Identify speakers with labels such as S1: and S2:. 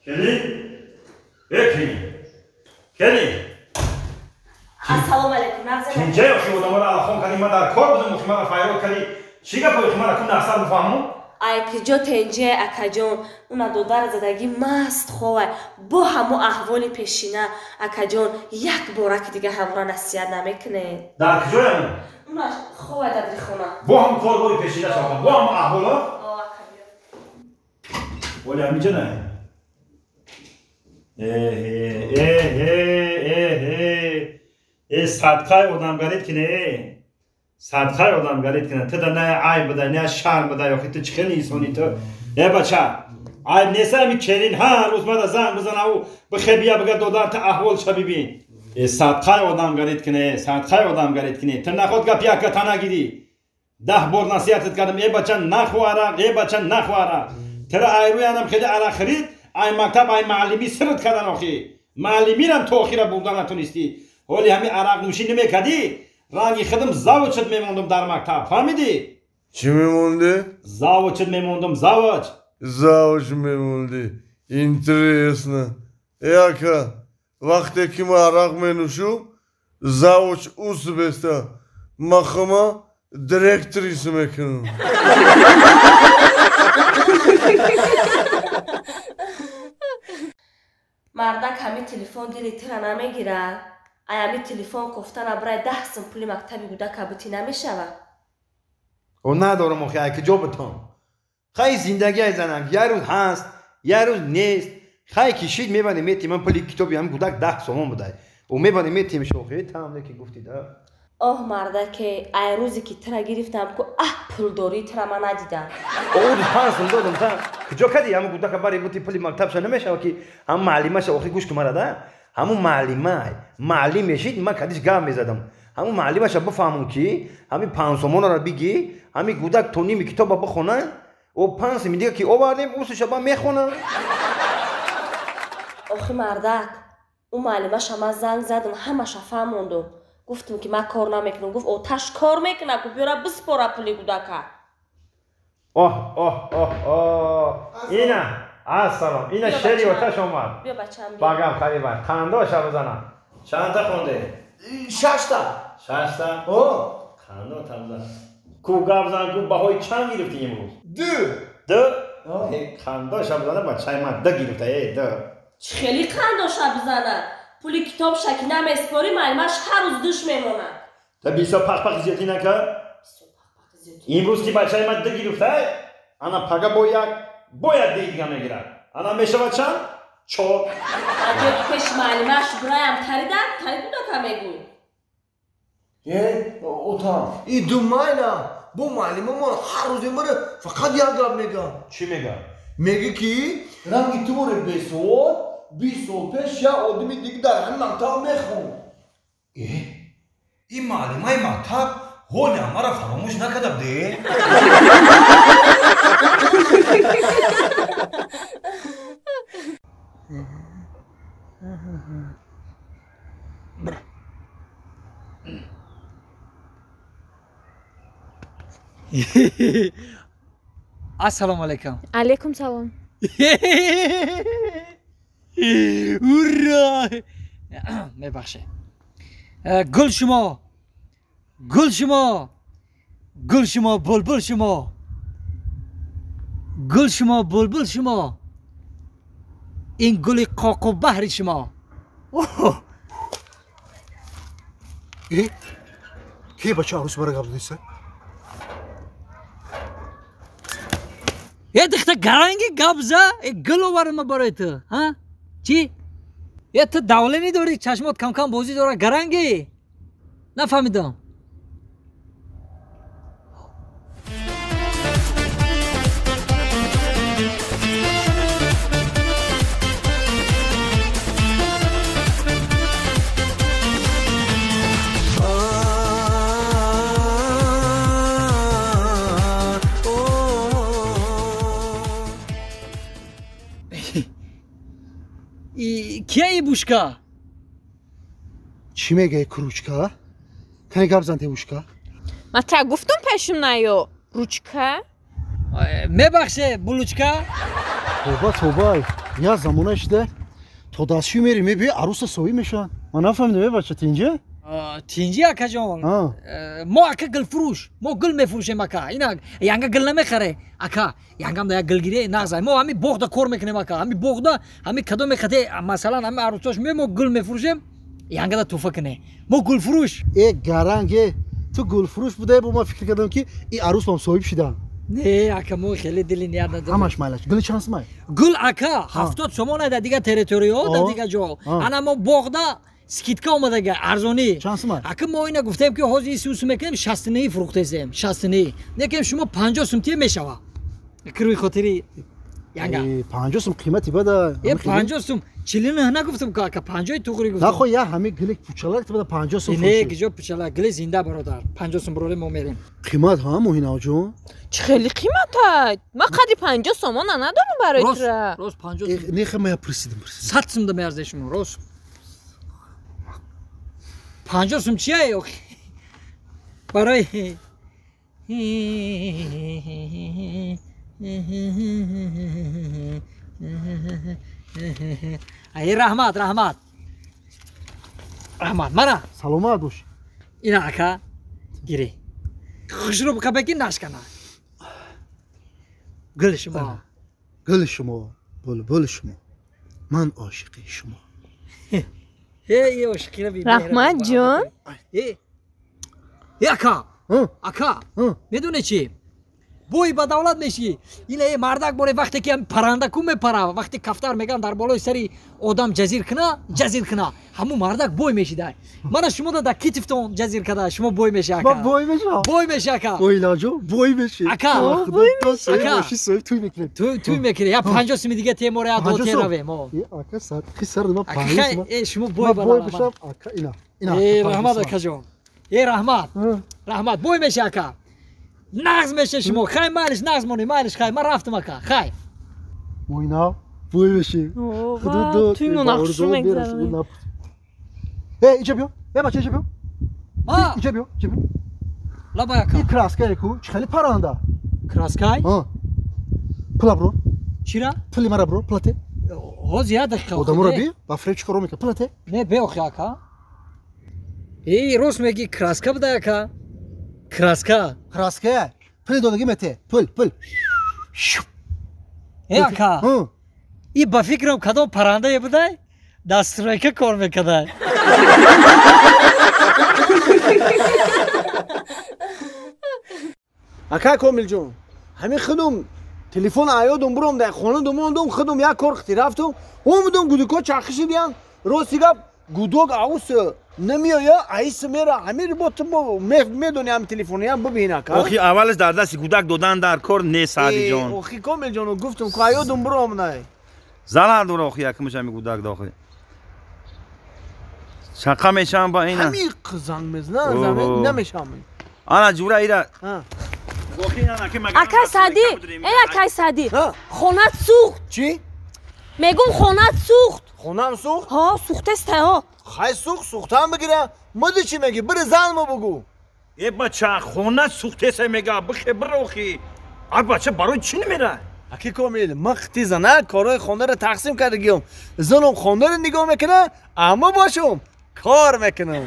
S1: Келин? Э, келин. Келин.
S2: Ассалому алайкум, нағза.
S1: Чинҷаё ки одаморо алахон кардӣ, ман дар кор будам, охи мара файрод кардӣ. Чӣ гапо, охи мара ку нақсад бифаҳму?
S2: Ай киҷо тенҷе, акаҷон, уна додар задагӣ маст ховай, бо ҳамо аҳволи пешина, акаҷон, як бора ки дига ҳамора насиҳат намекунед.
S1: Дар киҷоям?
S2: Уна ховай дар дирхона.
S1: Бо ҳам корбори пешина шавам, бо ҳам аҳволо?
S2: О, ака, биё.
S1: Оли ҳамиҷа на? Эҳе, э, садқаи одамгарит кине, садқаи одамгарит кине. Ту да на айб буда, на шарм буда, охи ту чӣ хели инсони ту? Э, бача, айб нест ами келин ҳар рӯз мада занг бизанаву бихе бия бига додар ту аҳволша бибин. Э, садқаи одамгарит кине, садқаи одамгарит кине. Ту наход гап якка та нагирӣ. 10 бор насиҳатат кардам, э бача, нахӯ арақ, э бача, нахӯ арақ. Тура айрӯянам хеле арақ хӯрид, ай мактаб, ай муаллимӣ сирт кардан охи. Муаллимирам то охира бурда натонистӣ. Ҳоли ҳами арақнӯшӣ намекардӣ, ранги худам завучат мемондум дар мактаб, фаҳмидӣ?
S3: Чӣ мемондӣ?
S1: Завучат мемондум, завуч.
S3: Завуч мемондӣ. Интересно. Э, ака, вақте ки ман арақ менӯшум, завуч ус беста. Ман хума директрис мекунам.
S2: Мардак ҳами телефон дили тира намегирад. Ай ҳами телефон кофтана барай 10 сум пули мактаби кӯдака бутӣ намешавад.
S4: О, надорам охи, ай киҷо бутон? Хай зиндагӣ ай занак, як рӯз ҳаст, як рӯз нест. Хай кишид мебарем метим, ман пули китоби ҳами кӯдак 10 сомон будай. О, мебарем метим шохи, там не ки гуфтӣ да.
S2: Оҳ, мардаке, ай рӯзе ки тира гирифтам ку, аҳ, пулдории тира ман надидам.
S4: О, рӯз 5 сум додам та. Куҷо кардӣ ҳами кӯдака бари бути пули мактабша намешава ки ҳам муаллимаша охи гӯш ку мара да. Ҳамун муаллимай, муаллим мешид, ман кадиш гап мезадам. Ҳамун муаллимаша бифаҳмум ки ҳамин 5 сомонро бигӣ, ҳамин кӯдак то ними китоба бихона, о 5 суми дига ки овардем, усуша ба мехона.
S2: Охи мардак, ӯ муаллимаша ман занг задам, ҳамаша фаҳмондум. Гуфтум ки ман кор намекунам. Гуфт оташ кор мекунад, ку биёра биспора пули кӯдака.
S4: Оҳ, оҳ, оҳ, оҳ. Ина, ассалом, ина шери оташ омад.
S2: Биё бачам, биё.
S4: Багам хариба, қандоша бизанам.
S1: Чандта хонде?
S5: 6та.
S1: 6та?
S5: О.
S1: Қандо тамза. Ку гап зан, ку баҳои чанд гирифтӣ имрӯз?
S5: 2.
S1: 2? Қандоша бизана, бачаи ман 2 гирифта, э, 2.
S2: Чӣ хеле қандоша бизана? Пули китобша ки намеспорӣ, муаллимаш ҳар рӯз душ мемонад.
S1: Та бисёр пахпахи зиёдӣ накард? Имрӯз ки бачаи ман 2 гирифта, ана пага бо як бояд 2 дига мегирад. Ана мешавад чанд? 4.
S2: Аҷо ки пеши муаллимаш бураям тарида, тарид будака мегӯй.
S5: Э, отам, и думайна, бо муаллимамон ҳар рӯзе мара фақат як гап мегӯяд.
S4: Чӣ мегӯяд?
S5: Мегӯ ки ранги ту боре бесавод, 20 сол пеш як одами дига дар ҳамин мактаб мехонд.
S4: Э, ин муаллимаи мактаб ҳоли ҳамаро фаромӯш накарда буде?
S6: Ассалому алайкум.
S7: Алайкум салом.
S6: Ура! Мебахшед. Гул шумо, гул шумо, гул шумо, булбул шумо, гул шумо, булбул шумо, ин гули қоқу баҳри шумо.
S5: Э, ки бача арӯс бара гап задиса?
S6: Э, дихта гаранги гап за, э, гул оварма барои ту, ҳа? Чӣ? Э, ту давление дорӣ, чашмот кам-кам бозӣ дора, гаранги? Нафаҳмидам. Кия бушка?
S5: Чӣ мегӯяй, кручка? Кане гап зан те бушка?
S7: Ман та гуфтум пешум наё. Ручка?
S6: Мебахше, булучка?
S5: Тоба, тоба.
S8: Я замона шида то дастшӯй мерӣ мебиёй арӯса соҳиб мешаванд. Ман нафаҳмидам э бача тинҷа?
S6: Тинҷи акаҷон. Мо ака гулфурӯш, мо гул мефурӯшем ака. Ина янга гул намехаре ака. Янгам да як гулгире нағзай. Мо ҳами боғда кор мекунем ака. Ҳами боғда ҳами кадоме хате масалан ҳами арӯсош ме мо гул мефурӯшем. Янга да туфа куне. Мо гулфурӯш.
S8: Э гаранг э ту гулфурӯш будаe бо ман фикр кардам ки и арӯс бам соҳиб шидан.
S6: Не ака мо хеле дили ният надорем.
S8: Ҳамаш майлаш. Гули чанд сумай?
S6: Гул ака 70 сомон дар дигар территорияҳо, дар дигар ҷо. Ана мо боғда скидка омадага арзонӣ.
S8: Чанд сумай?
S6: Ака мо ина гуфтем ки ҳозир исус мекунем 69 фурӯхтесем, 69. Некем шумо 50 сум тие мешава. Кирӯи хотири янга.
S8: 50 сум қимати бада.
S6: 50 сум 49 нагуфтам ки ака 50 туғри гуфтам.
S8: Нахо я ҳами гили пучалак бада 50 сум.
S6: Не гиҷо пучалак гили зинда бародар. 50 сум бароре мо мерем.
S8: Қимат ҳа Муҳинаҷон?
S7: Чӣ хеле қимата? Ман қадри 50 сомона надорам барои тура.
S6: Рост 50 сум.
S8: Не ха ман пурсидам.
S6: 100 сум да меарзед шумо рост. 50 сум чия охи? Барои ай раҳмат раҳмат раҳмат мана
S8: саломат бош.
S6: Ина ака гирӣ хушрӯ бикабе ки нашкана. Гули шумо,
S8: гули шумо, булбули шумо, ман ошиқи шумо.
S7: Раҳмат ҷон.
S6: Ака ака медонӣ чӣ? Бой ба давлат мешӣ. Ина е мардак боре вақте ки паранда ку мепара, вақте кафтар меган дар болои сари одам ҷазир куна, ҷазир куна, ҳамун мардак бой мешида. Мана шумо да китифтон ҷазир када, шумо бой меши ака.
S8: Ман бой мешам.
S6: Бой меши ака.
S8: Ойлаҷон бой меши.
S6: Ака.
S8: Ака. Соҳиб туй мекунем.
S6: Туй мекунем. Я 50 суми дига темора я до теравем.
S8: Ака сар хисар ма 50 сум.
S6: Э шумо бой ба.
S8: Бой бишам ака ина. Ина.
S6: Э раҳмат акаҷон. Э раҳмат. Раҳмат бой меши ака. Нағз меше шумо. Хай майлиш нағз монӣ, майлиш хай. Ман рафтам ака. Хай.
S8: Муина бой меши.
S7: Худо туй мунақшу мегзаронем.
S8: Э иҷа биё. Э бача иҷа биё. Иҷа биё, иҷа биё.
S6: Лабай ака.
S8: И краскае ку чӣ хеле паранда.
S6: Краскай?
S8: Пула бро.
S6: Чира?
S8: Пули мара бро, пулате.
S6: Ҳозир як дақиқа.
S8: Одаморо би, ба фреб чӣ коро мекунад? Пулате.
S6: Не, беохи ака. Э рост мегӣ краска буда ака. Краска.
S8: Краска. Пули додагӣ мете. Пул, пул.
S6: Э ака. И ба фикрам кадом парандае будай? Дар стройка кор мекардай.
S5: Ака Комилҷон, ҳамин худум телефон аёдум буром дар хона думондум, худум як кор хити рафтум, омадум гудуко чархишидиян, рости гап гудок аус намеоя, аис мера, ҳамин бо медони ҳам телефониям бибин ака.
S1: Охи аввалаш дар дасти гудак додан дар кор нест Саъдиҷон.
S5: Охи Комилҷон, гуфтум ку аёдум буром най.
S1: Залал дора охи якмаш ҳами гудак да охи. Чақа мешавам ба ина.
S5: Ҳамин занг мезанам, намешавам.
S1: Ана ҷура ира.
S2: Акай Саъдӣ, эй акай Саъдӣ, хонат сӯхт.
S5: Чӣ?
S2: Мегум хонат сӯхт.
S5: Хонам сӯхт?
S2: Ҳо, сӯхтест ҳо.
S5: Хай сӯхт, сӯхтам бигира. Муди чӣ мегӣ? Бири занмо бугӯ.
S1: Э бача, хона сӯхтеса мега, бихе бирохи. А бача барои чӣ намера?
S5: Аки Комил, ман хити зана корҳои хонаро тақсим кардагиём. Занам хонаро нигоҳ мекуна, аммо бошум кор мекунам.